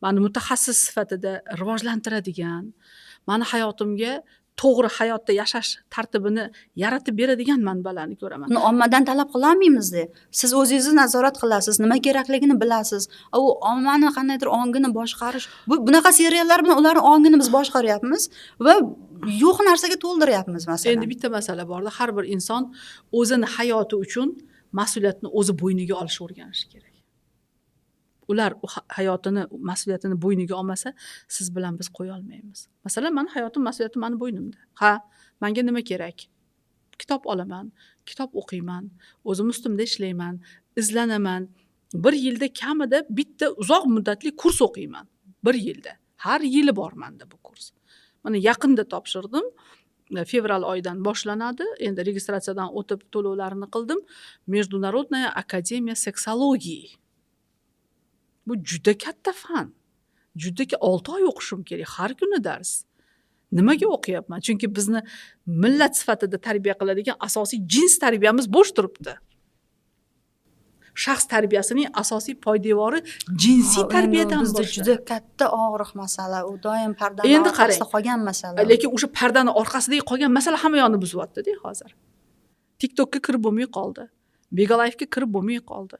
meni mutaxassis sifatida rivojlantiradigan, meni hayotimga to'g'ri hayotda yashash tartibini yaratib beradigan manbalarni ko'raman. Uni ommadan talab qila olmaymiz-da. Siz o'zingizni nazorat qilasiz, nima kerakligini bilasiz. U ommani qandaydir ongini boshqarish, bu bunaqa seriallar bilan ularning ongini biz boshqaryapmiz va yo'q narsaga to'ldiryapmiz masalan. Endi bitta masala borda, har bir inson o'zini hayoti uchun mas'uliyatni o'zi bo'yniga olishni o'rganishi kerak. Ular hayotini mas'uliyatini bo'yniga olmasa, siz bilan biz qo'ya olmaymiz. Masalan, meni hayotim mas'uliyati meni bo'ynimda. Ha, menga nima kerak? Kitob olaman, kitob o'qiyman, o'zim ustimda ishlayman, izlanaman. Bir yilda kamida bitta uzoq muddatli kurs o'qiyman. Bir yilda. Har yili bor menda bu kurs. Mana yaqinda topshirdim. Fevral oyidan boshlanadi. Endi registratsiyadan o'tib to'lovlarini qildim. Международная академия сексологии. Bu juda katta fan. Juda 6 oy o'qishim kerak, har kuni dars. Nimaga o'qiyapman? Chunki bizni millat sifatida tarbiya qiladigan asosiy jins tarbiyamiz bo'sh turibdi. Shaxs tarbiyasining asosiy poydevori jinsiy tarbiyadan bizda juda katta og'riq masala. U doim pardani orqasida qolgan masala. Lekin o'sha pardani orqasidagi qolgan masala hamma yoqni buzyapti-da hozir. TikTokka kirib bo'lmay qoldi. Begalife'ga kirib bo'lmay qoldi.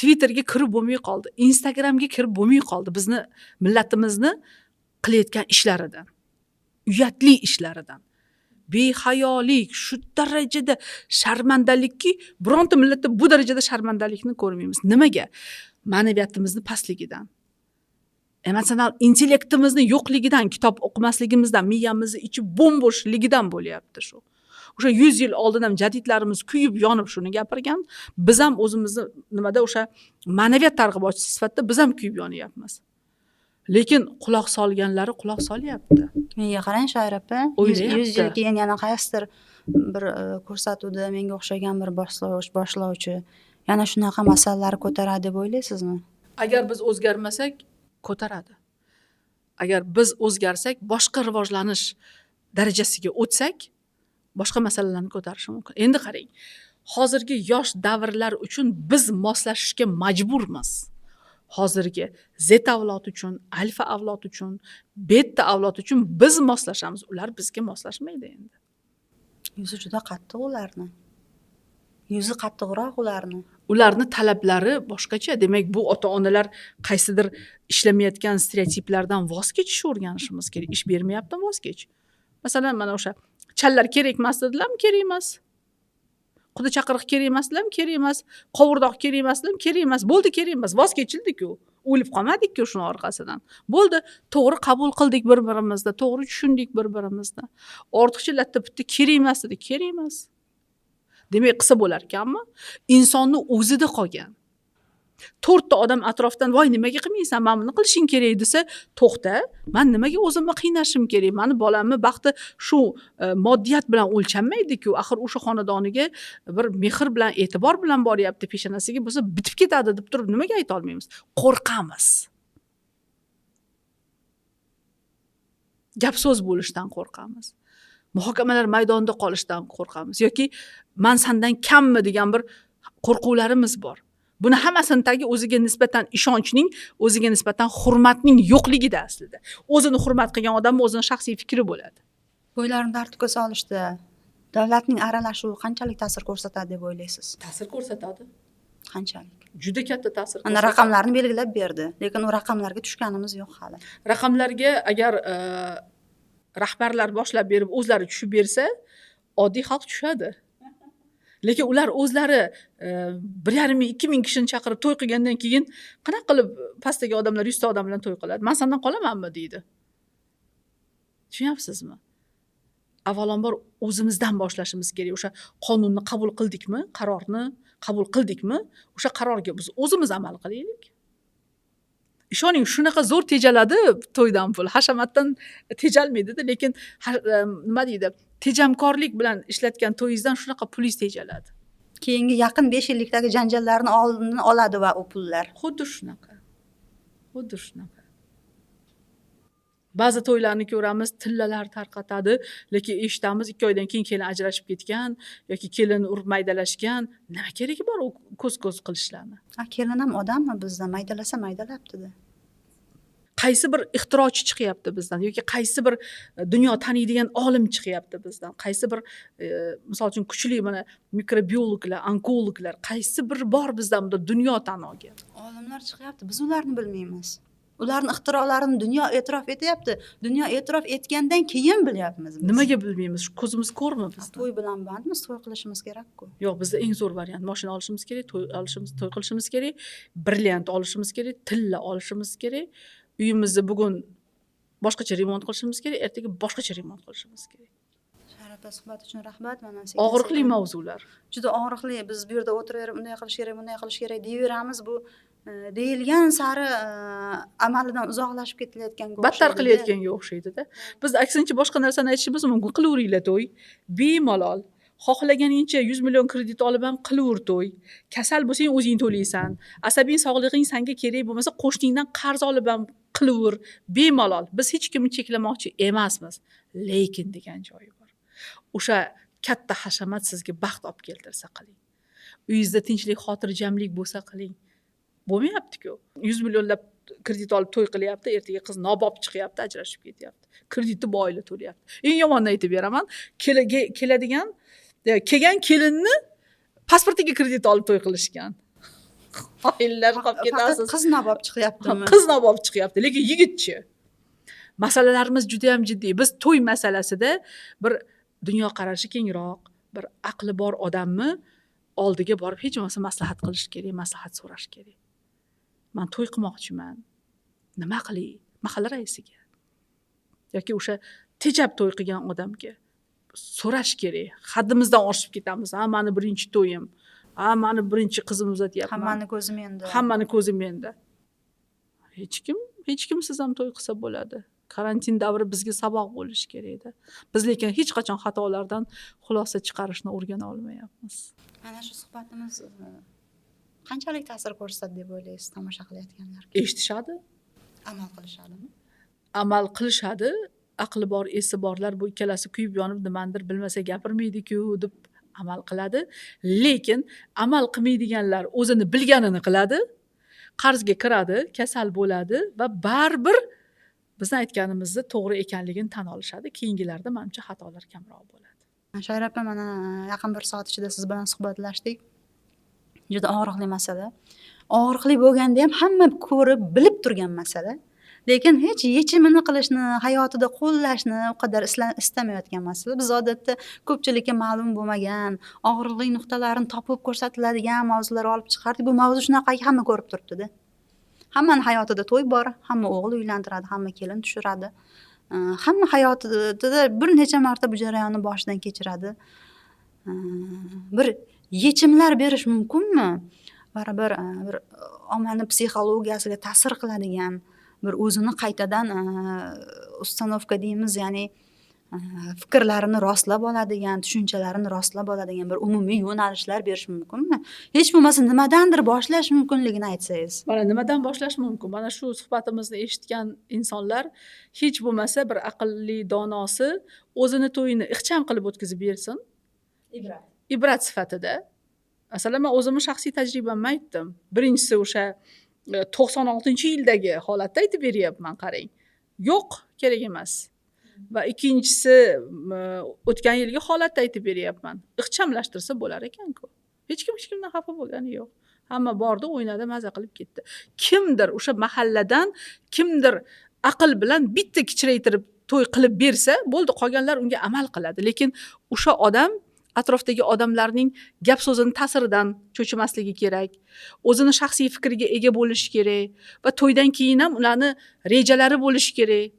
Twitterga kirib bo'lmay qoldi, Instagramga kirib bo'lmay qoldi. Bizni millatimizni qilayotgan ishlaridan, uyatli ishlaridan, behayolik, shu darajada sharmandalikki, bironta millatda bu darajada sharmandalikni ko'rmaymiz. Nimaga? Ma'naviyatimizni pastligidan, emotsional intellektimizni yo'qligidan, kitob o'qimasligimizdan, miyamizni ichi bo'm-bo'shligidan bo'lyapti shu. O'sha 100 yil oldin ham jadidlarimiz kuyib yonib shuni gapirgan. Biz ham o'zimizni nimada o'sha ma'naviyat targ'ibotchisi sifatida biz ham kuyib yonyapmiz. Lekin quloq solganlari quloq solyapti. Menga qarang Shoira opa, 100 yil keyin yana qaysidir bir ko'rsatuvda menga o'xshagan bir boshlovchi yana shunaqa masalalar ko'taradi deb o'ylaysizmi? Agar biz o'zgarmasak, ko'taradi. Agar biz o'zgarsak, boshqa rivojlanish darajasiga o'tsak, boshqa masalalarni ko'tarishi mumkin. Endi qarang, hozirgi yosh davrlar uchun biz moslashishga majburmiz. Hozirgi Z avlod uchun, alfa avlod uchun, beta avlod uchun biz moslashamiz. Ular bizga moslashmaydi endi. Yuzi juda qattiq ularni. Yuzi qattiqroq ularni. Ularni talablari boshqacha. Demak, bu ota-onalar qaysidir ishlamayotgan stereotiplardan voz kechishni o'rganishimiz kerak. Ish bermayapti, voz kech. Masalan, mana o'sha challar kerak emas dedilarmi? Kerak emas. Quda chaqiriq kerak emas dedilarmi? Kerak emas. Qovurdoq kerak emas dedilarmi? Kerak emas. Bo'ldi, kerak emas. Voz kechildi-ku. O'lib qolmadik-ku shuni orqasidan. Bo'ldi, to'g'ri qabul qildik bir-birimizni, to'g'ri tushundik bir-birimizni. Ortiqcha latta-putta kerak emas dedi, kerak emas. Demak, qilsa bo'lar ekanmi? Insonni o'zida qolgan. 4 ta odam atrofdan voy nimaga qilmaysan, men buni qilishing kerak desa, to'xta, men nimaga o'zimni qiynashim kerak? Meni bolamni baxti shu moddiyat bilan o'lchanmaydi-ku. Axir o'sha xonadoniga bir mehr bilan, e'tibor bilan boryapti, peshonasiga bo'lsa bitib ketadi deb turib nimaga ayta olmaymiz? Qo'rqamiz. Gap so'z bo'lishdan qo'rqamiz. Muhokamalar maydonida qolishdan qo'rqamiz yoki men sendan kammi degan bir qo'rquvlarimiz bor. Buni hammasini tagi o'ziga nisbatan ishonchning, o'ziga nisbatan hurmatning yo'qligida aslida. O'zini hurmat qilgan odamning o'zini shaxsiy fikri bo'ladi. To'ylarni tartibga solishda Davlatning aralashuvi qanchalik ta'sir ko'rsatadi deb o'ylaysiz? Ta'sir ko'rsatadi. Qanchalik? Juda katta ta'sir Mana, ko'rsatadi. raqamlarni belgilab berdi, lekin u raqamlarga tushganimiz yo'q hali. Raqamlarga agar rahbarlar boshlab berib, o'zlari tushib bersa, oddiy xalq tushadi. Lekin ular o'zlari 1,5 ming, 2000 kishini chaqirib to'y qilgandan keyin qanaqa qilib pastdagi odamlar 100 ta odam bilan to'y qiladi? Man sendan qolamanmi, deydi. Tushunyapsizmi? Avvalambor o'zimizdan boshlashimiz kerak. O'sha qonunni qabul qildikmi, qarorni qabul qildikmi, o'sha qarorga biz o'zimiz amal qilaylik. Ishoning, shunaqa zo'r tejaladi to'ydan pul, hashamatdan tejalmaydida, lekin nima deydi, tejamkorlik bilan ishlatgan to'yingizdan shunaqa pulingiz tejaladi. Keyingi yaqin 5 yillikdagi janjallarni oldini oladi va u pullar. Xuddi shunaqa, xuddi shunaqa. Ba'zi to'ylarni ko'ramiz, tillalar tarqatadi, lekin eshitamiz, 2 oydan keyin kelin ajrashib ketgan yoki kelin urib maydalashgan. Nima keragi bor u ko'z ko'z qilishlarni? A, kelin ham odammi bizda? Maydalasa maydalabdida. Qaysi bir ixtirochi chiqyapti bizdan yoki qaysi bir dunyo taniydigan olim chiqyapti bizdan, qaysi bir misol uchun, kuchli mana mikrobiologlar, onkologlar, qaysi bir bor bizdan bunda dunyo tan olgan? Olimlar chiqyapti, biz ularni bilmaymiz. Ularni ixtirolarini dunyo e'tirof etyapti. Dunyo e'tirof etgandan keyin bilyapmiz biz. Nimaga bilmaymiz? Shu ko'zimiz ko'rmi bizni? To'y bilan bandmiz, to'y qilishimiz kerak-ku. Yo'q, bizda eng zo'r variant: moshina olishimiz kerak, to'y olishimiz, to'y qilishimiz kerak, brilliant olishimiz kerak, tilla olishimiz kerak, uyimizni bugun boshqacha remont qilishimiz kerak, ertaga boshqacha remont qilishimiz kerak. Shayra opa, suhbat uchun rahmat. Mana sekin Og'riqli sekin mavzular. Juda og'riqli. Biz bu yerda o'tiraverib, unday qilish kerak, bunday qilish kerak deyveramiz. Bu deyilgan sari amalidan uzoqlashib ketilayotganga Battar o'xshaydi-da. Qilayotganga o'xshaydida. Biz aksincha boshqa narsani aytishimiz mumkin: qilaveringlar to'y bemalol, xohlaganingcha 100 million kredit olib ham qilaver to'y, kasal bo'lsang, o'zing to'laysan, asabiy sog'lig'ing sanga kerak bo'lmasa, qo'shningdan qarz olib ham qilaver bemalol, biz hech kimni cheklamoqchi emasmiz. Lekin degan joyi bor: o'sha katta hashamat sizga baxt olib keltirsa, qiling. Uyingizda tinchlik, xotirjamlik bo'lsa, qiling. Bo'lmayaptiku, 100 millionlab kredit olib to'y qilyapti, ertaga qiz nobop chiqyapti, ajrashib ketyapti, kreditni boylar to'layapti. Eng yomonini aytib beraman: keladigan kelgan kelinni pasportiga kredit olib to'y qilishgan. Oilalar qolib Faqat ketasiz. Qiz nobop chiqyaptimi? Qiz nobop chiqyapti, lekin yigitchi? Masalalarimiz juda yam jiddiy. Biz to'y masalasida bir dunyoqarashi kengroq, bir aqli bor odamni oldiga borib, hech bo'lmasa maslahat qilish kerak, maslahat so'rash kerak. Man to'y qilmoqchiman, nima qilay? Mahalla raisiga yoki o'sha tejab to'y qilgan odamga so'rash kerak. Haddimizdan oshib ketamiz: ha, mani birinchi to'yim, ha, mani birinchi qizimni uzatyapman. Hammani ko'zi menda. Hammani ko'zi menda. Hech kim, hech kimsiz ham to'y qilsa bo'ladi. Karantin davri bizga saboq bo'lishi kerak edi. Biz lekin hech qachon xatolardan xulosa chiqarishni o'rgana olmayapmiz. Mana shu suhbatimiz qanchalik ta'sir ko'rsatadi deb o'ylaysiz tomosha qilayotganlarga? Eshitishadi. Amal qilishadimi? Amal qilishadi. Aqli bor, esi borlar bu ikkalasi kuyib yonib nimanidir bilmasa gapirmaydiku deb amal qiladi. Lekin amal qilmaydiganlar o'zini bilganini qiladi, qarzga kiradi, kasal bo'ladi va baribir bizni aytganimizni to'g'ri ekanligini tan olishadi. Keyingilarda, manimcha, xatolar kamroq bo'ladi. Shoira opa, mana yaqin bir soat ichida siz bilan suhbatlashdik. Juda og'riqli masala. Og'riqli bo'lganda ham hamma ko'rib, bilib turgan masala, lekin hech yechimini qilishni, hayotida qo'llashni u qadar istamayotgan masala. Biz odatda ko'pchilikka ma'lum bo'lmagan og'riqli nuqtalarini topib ko'rsatiladigan mavzular olib chiqardik. Bu mavzu shunaqaki, hamma ko'rib turibdida. Hammani hayotida to'y bor, hamma o'g'il uylantiradi, hamma kelin tushiradi, hamma hayotida bir necha marta bu jarayonni boshidan kechiradi. Bir yechimlar berish mumkinmi baribir, bir ommani psixologiyasiga ta'sir qiladigan, bir o'zini qaytadan установка deymiz, ya'ni fikrlarini rostlab oladigan, tushunchalarini rostlab oladigan bir umumiy yo'nalishlar berish mumkinmi? Hech bo'lmasa nimadandir boshlash mumkinligini aytsangiz. Mana, nimadan boshlash mumkin? Mana shu suhbatimizni eshitgan insonlar hech bo'lmasa bir aqlli donosi o'zini to'yini ixcham qilib o'tkazib bersin. Ibrat. Ibrat sifatida. Masalan, man o'zimni shaxsiy tajribamni aytdim. Birinchisi o'sha 96-yildagi holatda aytib beryapman, qarang. Yo'q, kerak emas. Va ikkinchisi, o'tgan yilgi holatni aytib beryapman. Ixchamlashtirsa bo'lar ekan-ku. Hech kim hech kimdan xafa bo'lgani yo'q. Hamma bordi, o'ynadi, maza qilib ketdi. Kimdir o'sha mahalladan kimdir aql bilan bitta kichraytirib to'y qilib bersa bo'ldi, qolganlar unga amal qiladi. Lekin o'sha odam atrofdagi odamlarning gap so'zini ta'siridan cho'chimasligi kerak, o'zini shaxsiy fikriga ega bo'lishi kerak va to'ydan keyin ham ularni rejalari bo'lishi kerak.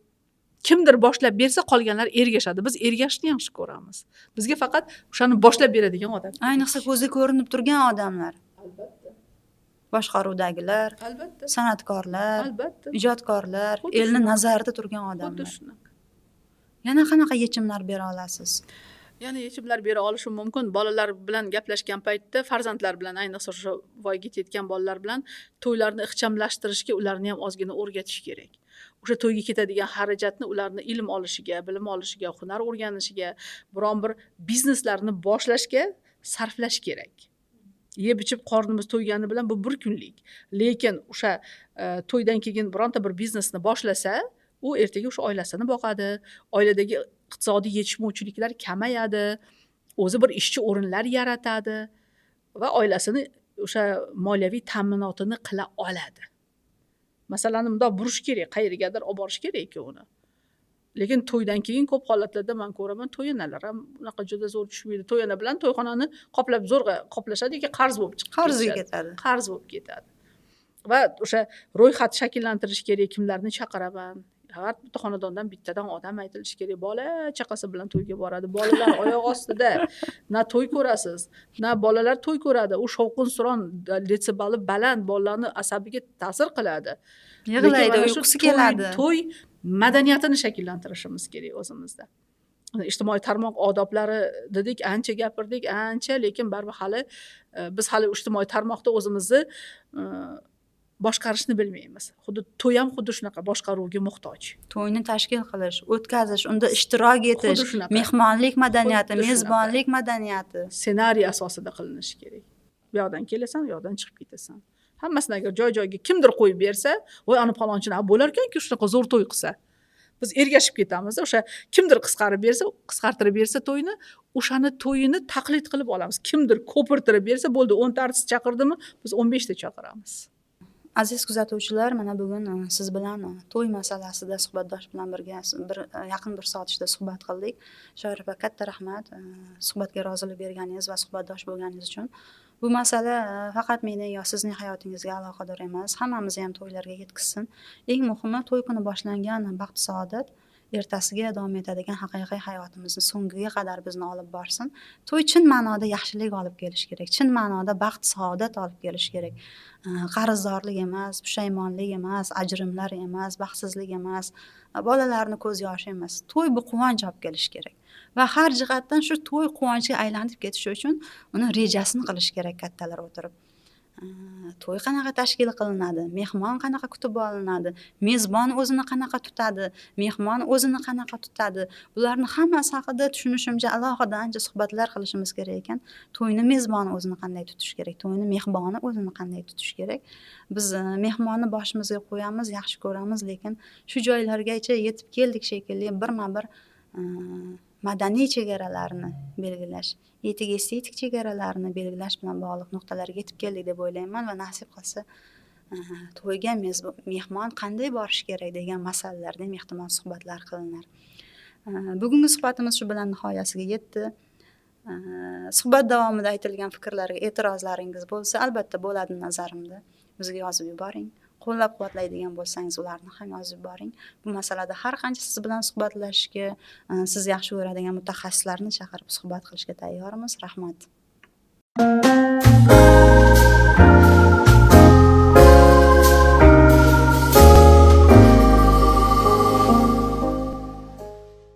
Kimdir boshlab bersa, qolganlar ergashadi. Biz ergashishni yaxshi ko'ramiz. Bizga faqat o'shani boshlab beradigan odam. Ayniqsa ko'zga ko'rinib turgan odamlar. Albatta. Boshqaruvdagilar, Albatta. san'atkorlar, Albatta. ijodkorlar, Xuddi elni shunaqa. nazarida turgan Xuddi odamlar. shunaqa. Yana qanaqa yechimlar bera olasiz? Yana yechimlar bera olishim mumkin. Bolalar bilan gaplashgan paytda, farzandlar bilan, ayniqsa o'sha voyaga yetgan bolalar bilan to'ylarni ixchamlashtirishga ularni ham ozgina o'rgatish kerak. O'sha to'yga ketadigan xarajatni ularni ilm olishiga, bilim olishiga, hunar o'rganishiga, biron bir bizneslarni boshlashga sarflash kerak. Yeb ichib qornimiz to'ygani bilan bu bir kunlik. Lekin o'sha to'ydan keyin bironta bir biznesni boshlasa, u ertaga o'sha oilasini boqadi, oiladagi iqtisodiy yetishmovchiliklar kamayadi, o'zi bir ishchi o'rinlar yaratadi va oilasini o'sha moliyaviy ta'minotini qila oladi. Masalani bundoq burish kerak, qayergadir olib borish kerak-ku uni. Lekin to'ydan keyin ko'p holatlarda man ko'raman, to'yanalar ham unaqa juda zo'r tushmaydi. To'yana bilan to'yxonani qoplab zo'rg'a qoplashadi yoki qarz bo'lib chiqib Qarzga ketishadi. ketadi. Qarz bo'lib ketadi. Va o'sha ro'yxat shakllantirish kerak, kimlarni chaqiraman. Har bitta xonadondan bittadan odam aytilishi kerak. Bola chaqasi bilan to'yga boradi. Bolalar oyoq ostida. Na to'y ko'rasiz, na bolalar to'y ko'radi. U shovqin suron, detsibeli baland bolalarni asabiga ta'sir qiladi. Yig'laydi, Lekin mana shu uyqusi keladi. To'y madaniyatini shakllantirishimiz kerak o'zimizda. Ijtimoiy tarmoq odoblari dedik, ancha gapirdik, ancha, lekin baribir hali biz hali ijtimoiy tarmoqda o'zimizni boshqarishni bilmaymiz. Xuddi to'y ham xuddi shunaqa boshqaruvga muhtoj. To'yni tashkil qilish, o'tkazish, unda ishtirok etish, Xuddi shunaqa. mehmonlik madaniyati, Xuddi shunaqa. mezbonlik madaniyati. Ssenariy asosida qilinishi kerak. Bu yoqdan kelasan, u yoqdan chiqib ketasan. Hammasini agar joy-joyga kimdir qo'yib bersa, voy ani palonchini bo'lar ekanku shunaqa zo'r to'y qilsa. Biz ergashib ketamiz. O'sha kimdir qisqarib bersa, qisqartirib bersa to'yni, o'shani to'yini taqlid qilib olamiz. Kimdir ko'pirtirib bersa, bo'ldi, 10 ta artist chaqirdimi, biz 15 ta chaqiramiz. Aziz kuzatuvchilar, mana bugun siz bilan to'y masalasida suhbatdosh bilan birga bir yaqin bir soat ichida suhbat qildik. Shoira opa, katta rahmat suhbatga rozilik berganingiz va suhbatdosh bo'lganingiz uchun. Bu masala faqat meni yo sizning hayotingizga aloqador emas, hammamizni ham to'ylarga yetkazsin. Eng muhimi, to'y kuni boshlangan baxt saodat ertasiga davom etadigan haqiqiy hayotimizni so'ngiga qadar bizni olib borsin. To'y chin ma'noda yaxshilik olib kelishi kerak, chin ma'noda baxt saodat olib kelishi kerak. Qarzdorlik emas, pushaymonlik emas, ajrimlar emas, baxtsizlik emas, bolalarni ko'z yoshi emas. To'y bu quvonch olib kelishi kerak. Va har jihatdan shu to'y quvonchga aylanib ketishi uchun uni rejasini qilish kerak kattalar o'tirib. To'y qanaqa tashkil qilinadi, mehmon qanaqa kutib olinadi, mezbon o'zini qanaqa tutadi, mehmon o'zini qanaqa tutadi. Bularni hammasi haqida tushunishimcha alohida ancha suhbatlar qilishimiz kerak ekan. To'yni mezboni o'zini qanday tutish kerak, to'yni mehmoni o'zini qanday tutish kerak. Biz mehmonni boshimizga qo'yamiz, yaxshi ko'ramiz, lekin shu joylargacha yetib keldik shekilli, birma-bir madaniy chegaralarni belgilash, etik estetik chegaralarini belgilash bilan bog'liq nuqtalarga yetib keldik deb o'ylayman va nasib qilsa to'yga mehmon qanday borishi kerak degan masalalarda ham ehtimol suhbatlar qilinar. Bugungi suhbatimiz shu bilan nihoyasiga yetdi. Suhbat davomida aytilgan fikrlarga e'tirozlaringiz bo'lsa, albatta bo'ladi nazarimda. Bizga yozib yuboring. Qo'llab-quvvatlaydigan bo'lsangiz, ularni ham yozib yuboring. Bu masalada har qancha siz bilan suhbatlashishga, siz yaxshi ko'radigan mutaxassislarni chaqirib suhbat qilishga tayyormiz. Rahmat.